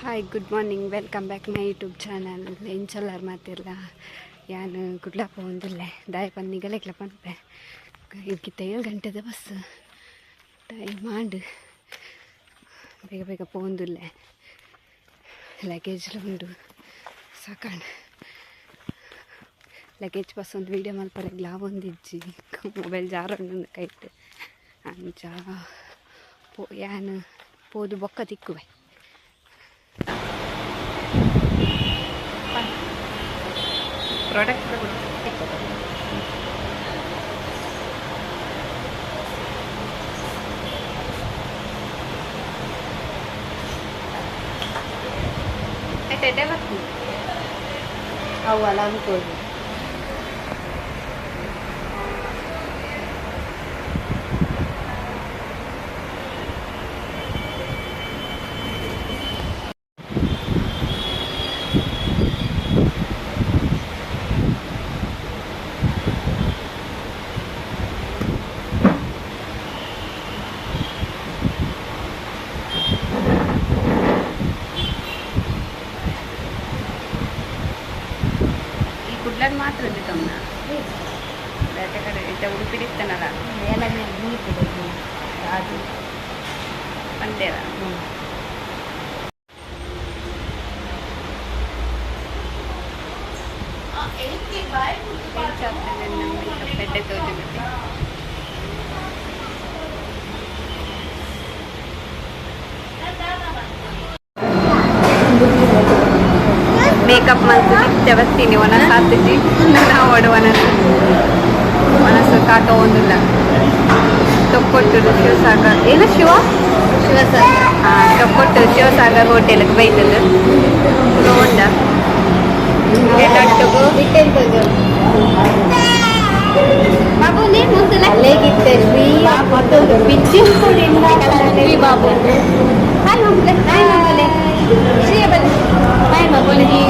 Hi, good morning, welcome back my YouTube channel. ಎಂಚಲ್ಲಾರ್ ಮಾತಿರ್ಲ ಯಾನ್ ಕುಡ್ಲಪ್ಪ ಒಂದುಲ್ಲೆ ದಾಯ ಪನ್ನಿಗಲೆಕ್ಲ ಪನ್ಪೆ ಇಕ್ಕಿತ್ತ 7 ಗಂಟೆದ bus time ಮಾಡು ಬೇಗ ಬೇಗ ಪೋಂದುಲ್ಲೆ ಲಗೇಜ್ಲ ಉಂಡು ಸಾಕಾಣ ಲಗೇಜ್ ಬಸ್ ಒಂದು ವೀಡಿಯೋ ಮಲ್ಪರೆಗ್ಲ ಒಂದಿಜ್ಜಿ ಮೊಬೈಲ್ ಜಾರೊಂಡು ಕೈಟ್ ಅಂಚ ಪೋ ಯಾನ್ ಪೋದು ಬೊಕ್ಕ ತಿಕ್ಕುವೆ. ಪ್ರಾಡಕ್ಟ್ ಅವು ಅಲ್ಲ ಅನ್ಕೊಳ್ಳಿ. ಕುಡ್ಲನ್ ಮಾತ್ರ ತಮ್ಮ ಬೇಟೆ ಕಡೆ ಇತ್ತ ಉಡುಪಿಡಿತ್ತನಲ್ಲ ಎಲ್ಲ ಅದು ಪಂತೇರ. ಬೆಡ್ಡೆ ತೋಜುತ್ತೆ. ಮೇಕಪ್ ಮಲ್ತು ಬತ್ತೀನಿ ಒಣ ಸಾತಿಜಿ ನಾವು ಒಡವನಸು ಮನಸ್ಸು ಕಾಟ ಒಂದಿಲ್ಲ ತೊಕ್ಕೊಟ್ಟು ಶಿವಸಾಗರ್ ಏನು ಶಿವ ಶಿವಸಾಗರ್ ಹಾಂ ತೊಕ್ಕೊಟ್ಟು ಶಿವಸಾಗರ್ ಹೋಟೆಲ್ಗೆ ಬೈತದ ಉಂಡ ಬಾಬು ಅಲ್ಲೇಗಿತ್ತೆ ಶ್ರೀ ಮತ್ತೊಂದು ಬಿಚ್ಚಿ ಬಾಬು ಹಾಯ್ ಮಕ್ಕಳೇ ಹಾಯ್ ಮಕ್ಕಳೇ ಶ್ರೀಯ ಬನ್ನಿ ಹಾಯ್ ಮಕ್ಕಳಿಗೆ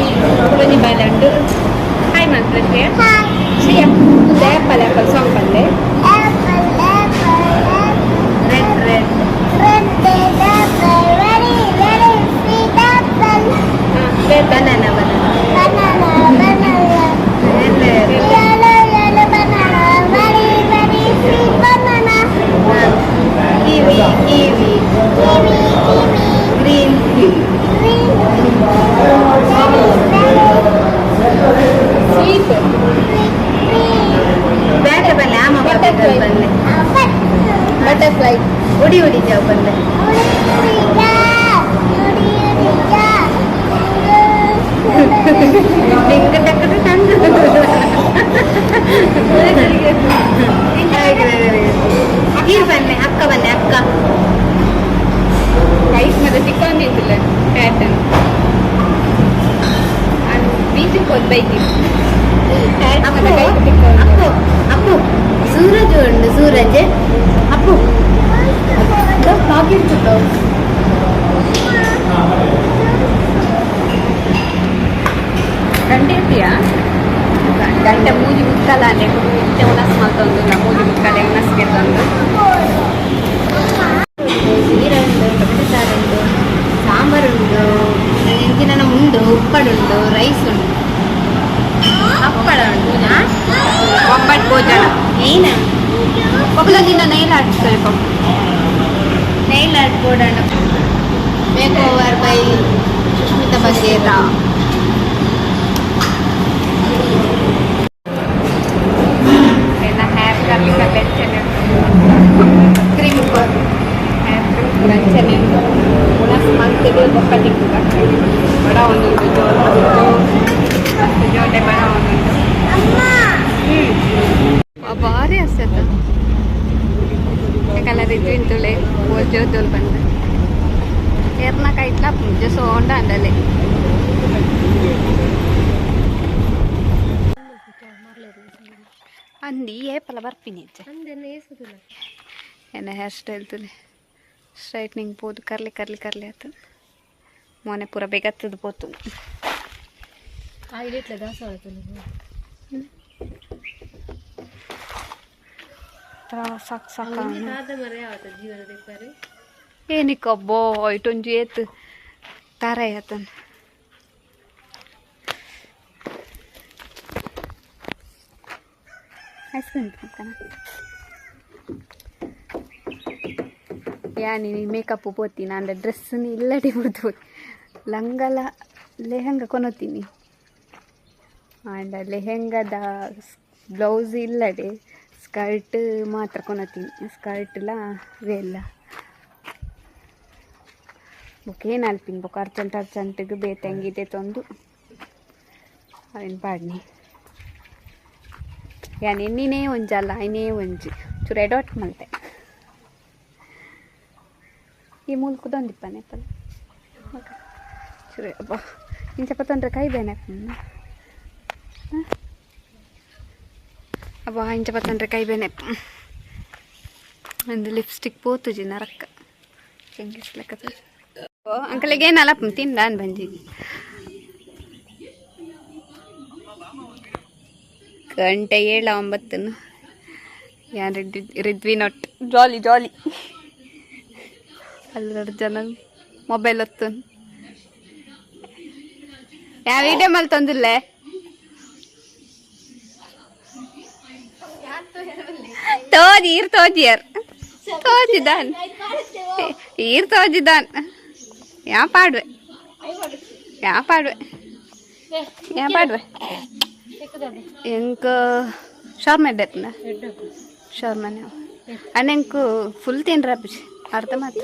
ಕುಡೊಂಜಿ ಬಾಯ್ಲ ಉಂಟು. ಹಾಯ್ ಮಕ್ಕಳೇ ಶ್ರೇಯ ಶ್ರೇಯ ಆ್ಯಪಲ್ ಆ್ಯಪಲ್ ಸಾಂಗ್ ಬಂದೆ red red banana banana kiwi kiwi green sweet ಬೇಟೆ ಬನ್ನಿ ಆಮ ಬನ್ನಿ ಬಟರ್ಫ್ಲೈ ಉಡಿ ಉಡಿ ಜಾವ್ ಬಂದೆ ಡಿಂಗ್ ಟಕ್ ಟಂಗ್. ನೀರು ಬನ್ನಿ ಅಕ್ಕ ಬನ್ನಿ ಅಕ್ಕ ರೈಸ್ ಮತ್ತೆ ತಿಕ್ಕೊಂಡಿದ್ದಿಲ್ಲ ಪ್ಯಾಟರ್ನ್ ಅದು ಬೀಚಕ್ಕೆ ಹೋದ್ ಬೈಕಿ ಅಪ್ಪು ಅಪ್ಪು ಅಪ್ಪು ಸೂರಜ್ ಉಂಡು ಸೂರಜ್ ಅಪ್ಪು ಗಂಟೆ ಇರ್ತೀಯಾ ಗಂಟೆ ಮೂಜಿ ಮುಕ್ಕಲ ಅಲ್ಲೇ ಇತ್ತೆ ಉಣಸ್ ಮಲ್ತೊಂದು ನಾ ಮೂಜಿ ಮುಕ್ಕಲೆ ಉಣಸ್ಗೆ ತಂದು ಸೀರೆ ಉಂಟು, ಟೊಮೆಟೊ ಸಾರು ಉಂಟು, ಸಾಂಬಾರು ಉಂಟು, ಎಂಚಿನ ಉಂಡು, ಉಪ್ಪಡುಂಡು, ರೈಸ್ ಉಂಟು, ಹಪ್ಪಳ ಉಂಟು. ಒಬ್ಬಟ್ಟು ಭೋಜನ ಏನ ಒಗ್ಲೊಂದಿನ ನೈಲ್ ಆಡ್ತಾರೆ ಪಾಪ. Nile art board make over by Sushmita Bagera. ಎಲ್ಲ ಹೇರ್ ಕರ್ಲಿ ಕರ್ಲಿ ಅಂಚನೆ ಕ್ರೀಮ್ ಹೇರ್ ಅಂಚನೆ ಉಣಸ್ ಮಂತದು ಬೊಕ್ಕ ತಿಕ್ಕುಗ ಬಡ ಒಂದುಂಟು ಜೋರು ಮಸ್ತ್ ಜೋಟೆ ಬಡ ಒಂದುಂಟು. ಭಾರಿ ಅಸ್ತದ ಕಲರ್ ಇದ್ದು ಇಂತುಳೆ ಓಲ್ ಜೋದೋಲ್ ಬಂದ ಏರ್ನ ಕೈಟ್ಲ ಪೂಜೆ ಸೋಂಡ ಅಂಡಲೆ. ಅಂದಿ ಏಪಲ ಬರ್ಪಿನಿ ಇಜ್ಜೆ ಎನ್ನ ಹೇರ್ ಸ್ಟೈಲ್ ತುಲೆ ಸ್ಟ್ರೈಟ್ನಿಂಗ್ ಪೋದು ಕರ್ಲಿ ಕರ್ಲಿ ಕರ್ಲಿ ಆತು ಮೊನೆ ಪೂರ ಬೇಗತ್ತದ ಪೋತು. ಸಾಕು ಸಾಕು ಏನಕ್ಕಬ್ಬೋ ಇಟೊಂಜಿ ಏತ್ ತಾರಾಯಿ ಆತನ್ ಐಸ್ ಕ್ರೀಮ್ ತಿನ್ಕನ ಯಾ ನೀನು ಮೇಕಪ್ ಪೋತೀನಿ ಅಂದ ಡ್ರೆಸ್ಸನ್ನು ಇಲ್ಲಡೆ ಬಿಡ್ದು ಲಂಗಲ ಲೆಹಂಗ ಕೊನೋತೀನಿ ಆಂಡ ಲೆಹೆಂಗದ ಬ್ಲೌಸ್ ಇಲ್ಲಡೆ ಸ್ಕರ್ಟ್ ಮಾತ್ರ ಕೊನೋತೀನಿ ಸ್ಕರ್ಟ್ಲ ವೇಲ್ಲ ಬೊಕ ಏನು ಅಲ್ಪಿನ ಬೊಕ ಅರ್ಜೆಂಟ್ ಅರ್ಜೆಂಟಿಗೆ ಬೇತಂಗಿದೆ ತಂದು ಅವೇನು ಪಾಡ್ನಿ ಯಾನ್ ಎನ್ನಿನೇ ಒಂಜಲ್ಲ ಐನೇ ಒಂಜಿ ಚೂರು ಎಡಾಟ್ ಮಲ್ತೆ ಈ ಮೂಲಕದೊಂದಿಪ್ಪನೆ ಪಲ್ಲ ಚೂರು ಅಬ್ಬಾ ಇಂಚ ಪತ್ತೊಂಡ್ರೆ ಕೈ ಬೇನೆ ಅಬ್ಬಾ ಇಂಚ ಪತ್ತೊಂಡ್ರೆ ಕೈ ಬೇನೆ ಒಂದು ಲಿಪ್ಸ್ಟಿಕ್ ಪೋತುಜಿ ನರಕ್ಕ ಚೆಂಗಿಸ್ಲಕ್ಕ ಅಂಕಲಿಗೆ ಏನಲ್ಲ ತಿಂದಾನ್ ಬಂಜಿ ಗಂಟೆ 7:09 ಯಾನ್ ರಿದ್ವಿ not ಜಾಲಿ ಜಾಲಿ ಅಲ್ಲ ಜನ ಮೊಬೈಲ್ ಹೊತ್ತು ಯಾ ವಿಡಿಯೋ ಮಲ್ತೊಂದಿಲ್ಲ ತೋಜಿ ಈರ್ ತೋಜಿಯರ್ ತೋಜಿದಾನ್ ಈರ್ ತೋಜಿದಾನ್ ಯಾ ಪಾಡ್ವೆ ಯಾ ಪಾಡ್ವೆ ಯಾ ಪಾಡ್ವೆ ಎಂಕ್ ಶರ್ಮ ಎಡ್ಡೆತ್ನ ಶರ್ಮನೆ ಅಣ್ಣ ಎಂಕ್ ಫುಲ್ ತಿನ್ರ ಅರ್ಧ ಮಾತು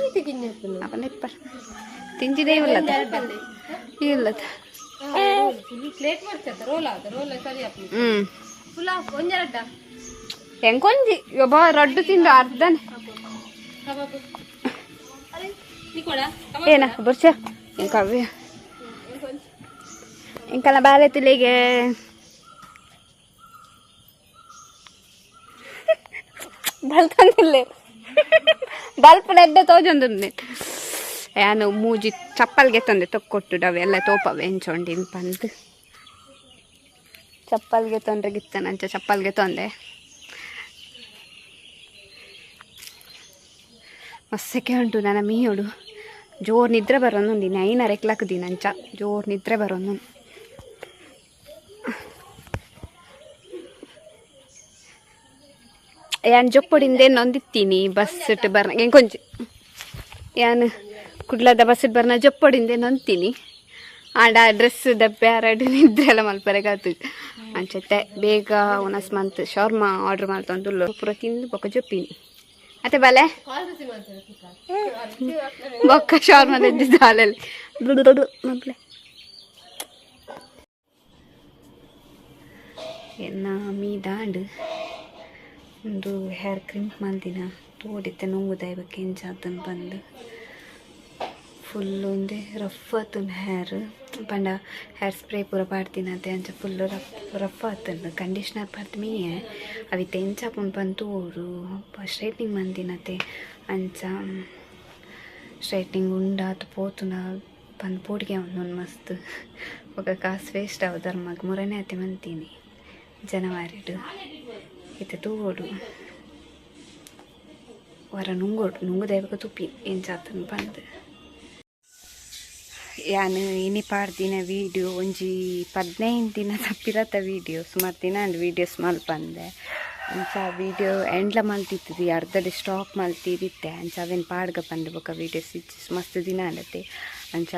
ಅವನ ಇಪ್ಪ ತಿಂಜಿದೇ ಇಲ್ಲದ ಇಲ್ಲದ ಹ್ಞೂ ಎಂಕೊಂಜಿ ಒಬ್ಬ ರಡ್ಡು ತಿಂದು ಅರ್ಧನೆ ಏನ ಬುರ್ಚ ಎಂಕವ್ಯ ಎಂಕಲ್ಲ ಬಾಲೆ ತುಲಿಗೆ ಬಲ್ತಂದಿಲ್ಲ ಬಲ್ಪನ ಎಡ್ಡೆ ತೋಜೊಂದು ಯಾನು ಮೂಜಿ ಚಪ್ಪಲ್ಗೆ ತಂದೆ ತೊಕ್ಕೊಟ್ಟು ಅವೆಲ್ಲ ತೋಪವೆ ಎಂಚೊಂಡಿನ ಪಂದು ಚಪ್ಪಲ್ಗೆ ತೊಂದರೆ ಗಿತ್ತನಂಚ ಚಪ್ಪಲ್ಗೆ ತೊಂದೆ ಮಸ್ಸಕ್ಕೆ ಉಂಟು ನನ್ನ ಮೀಯೋಡು ಜೋರು ನಿದ್ರೆ ಬರೋನು ನೈನ್ ರೆಕ್ಲಾಕ್ ದಿನಂಚ ಜೋರು ನಿದ್ರೆ ಬರೋನು. ಯಾನ್ ಜೊಪ್ಪಡಿಂದ ನೊಂದಿತ್ತೀನಿ ಬಸ್ ಇಟ್ಟು ಬರ್ನ ಎಂಕೊಂಚ ಯಾನ್ ಕುಡ್ಲದ ಬಸ್ ಇಟ್ಟು ಬರ್ನ ಜೊಪ್ಪಡಿಂದ ನೊಂತೀನಿ ಆಂಡ ಡ್ರೆಸ್ ದಪ್ಪೆ ಆರಡು ನಿದ್ರೆ ಎಲ್ಲ ಮಲ್ಪರೆಗಾತು ಅಂಚತ್ತೆ ಬೇಗ ಒನಸ್ ಮಂತ್ ಶರ್ಮಾ ಆರ್ಡ್ರ್ ಮಾಡ್ತಂದು ಪೂರ ತಿಂದು ಬೊಕ್ಕ ಜೊಪ್ಪಿನಿ ಅತ್ತೆ ಬಲೆ ಬೊಕ್ಕ ಶರ್ಮಾ ದಾಲಲ್ಲಿ ಮಲ್ಪಲೆ ಎನ್ನ ಮೀ ದಾಂಡು ಒಂದು ಹೇರ್ ಕ್ರಿಂಪ್ ಮಲ್ದಿನ ತೋಡಿತ್ತೆ ನುಂಗುದ ಎಂಚಾತನ್ ಬಂದು ಫುಲ್ ಒಂದೇ ರಫ್ ಆತನ್ ಹೇರ್ ಪಂಡ ಹೇರ್ ಸ್ಪ್ರೇ ಪೂರ ಪಾಡ್ದಿನ ಅದೇ ಅಂಚ ಫುಲ್ ರಫ್ ರಫ್ ಆತನ್ ಕಂಡೀಷ್ನರ್ ಪಾಡ್ದು ಮೀಯೆ ಅವಿತ್ತೆ ಎಂಚಾಪುಂಡು ಪಂದ್ ತೋಡು ಸ್ಟ್ರೈಟ್ನಿಂಗ್ ಮಂದಿನತೆ ಅಂಚ ಸ್ಟ್ರೈಟ್ನಿಂಗ್ ಉಂಡಾತು ಪೋತುನ ಪಂದ್ ಪೋಡಿಗೆ ಒಂದು ಮಸ್ತ್ ಬೊಕ ಕಾಸು ವೇಸ್ಟ್ ಅವು ಧರ್ಮಗ್ ಮುರನೇ ಅತೆ ಮಂತೀನಿ ಜನವರಿಡ್ ಇತ್ತೆ ತೂವೊಡು ವರ ನುಂಗೋಡು ನುಂಗುದ ತುಪ್ಪಿ ಎಂಚಾತನ್ ಪಂದ್. ಯಾನ್ ಇನಿ ಪಾಡ್ದಿನ ವೀಡಿಯೋ ಒಂಜಿ 15 ದಿನ ತಪ್ಪಿರತ್ತ ವೀಡಿಯೋ ಸುಮಾರು ದಿನ ಅಂಡ್ ವೀಡಿಯೋಸ್ ಮಲ್ಪಂದೆ ಅಂಚ ವೀಡಿಯೋ ಎಂಡ್ಲ ಮಲ್ತಿತ್ತಿದಿ ಅರ್ಧಡೆ ಸ್ಟಾಪ್ ಮಲ್ತಿದಿತ್ತೆ ಅಂಚ ಅವೇನು ಪಾಡ್ಗ ಪಂದ್ ಬೊಕ ವೀಡಿಯೋಸ್ ಇಜ್ಜಿ ಮಸ್ತ್ ದಿನ ಆಂಡತೆ ಅಂಚ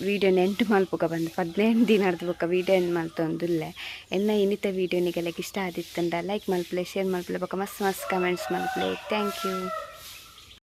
ವೀಡಿಯೋ ನೆಂಟು ಮಲ್ಪುಗ ಬಂದು 15 ದಿನ ಅರ್ಧ ಬೊಕ ವೀಡಿಯೋ ಎಂಡ್ ಮಲ್ತೊಂದುಲ್ಲೆ. ಎನ್ನ ಇನ್ನಿತ ವೀಡಿಯೋ ನಿಗಲೆಗ್ ಇಷ್ಟ ಆದಿತ್ತಂಡ ಲೈಕ್ ಮಲ್ಪಲೆ ಶೇರ್ ಮಲ್ಪಲೆ ಬೊಕ ಮಸ್ತ್ ಮಸ್ತ್ ಕಮೆಂಟ್ಸ್ ಮಲ್ಪಲೆ. Thank you.